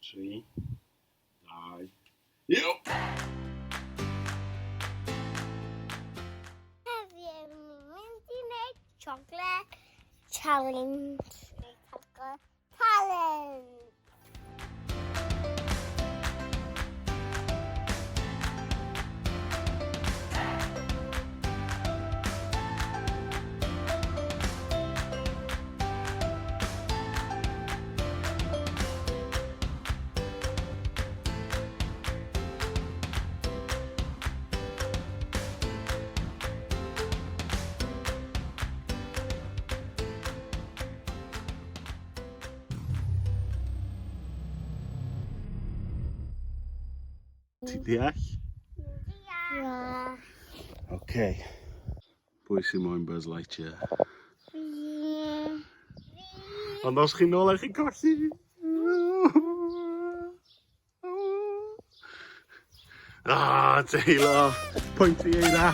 3, 2, 1. Heddiw ni'n mynd i wneud chocolate challenge. Chocolate challenge. Ti'n deall? Ia. Oce. Pwy sy'n moyn Buzz Lightyear? Fi. Ond os chi'n nôl a chi'n colli... Ah, Taylor! Pwynt i Eira!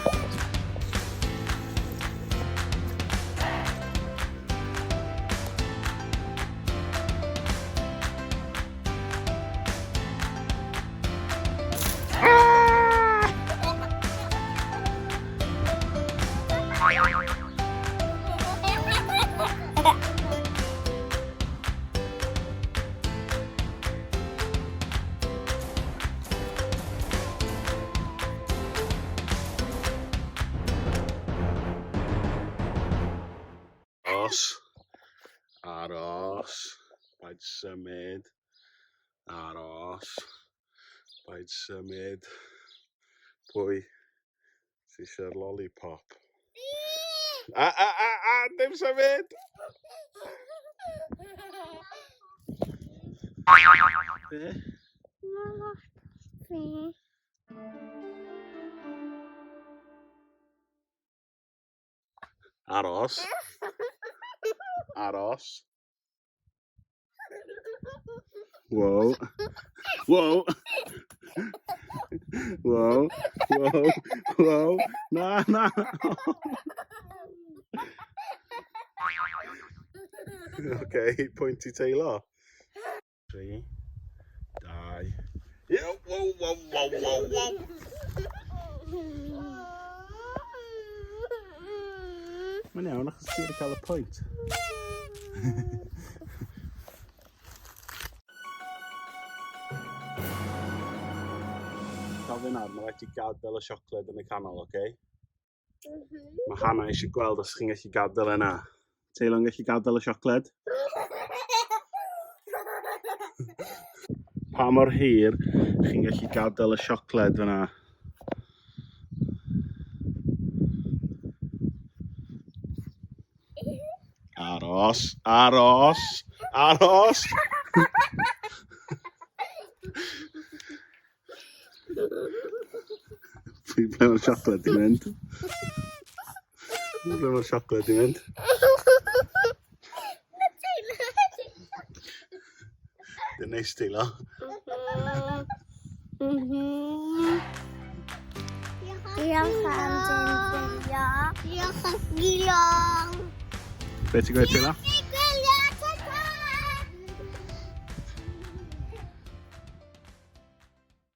Aros. Aros. Paid symud. Aros. Paid symud. Pwy sy eisiau'r lollipop? A, a, a, a, dim symud! Be? Fi. Aros. Aros. Whoa. Whoa. Whoa. Whoa. Whoa. Na, na. Okay, pwynt i Taylor. 3, 2, yeah, whoa, whoa, whoa, whoa, whoa. Mae'n iawn achos ti wedi cael y pwynt. Cofio nawr, mae rhaid ti gadael y siocled yn y canol, oce? Okay? Mae Hannah eisiau gweld os chi'n gallu gadael yna. Teilw'n gallu gadael y siocled? Pa mor hir chi'n gallu gadael y siocled fyna? Aros, aros, aros! Ble mae'r siocled di mynd? Ble mae'r siocled di mynd? Dyn neis teilo. Diolch am dy fideo. Diolch am gilong. Be ti'n gweud Teilo?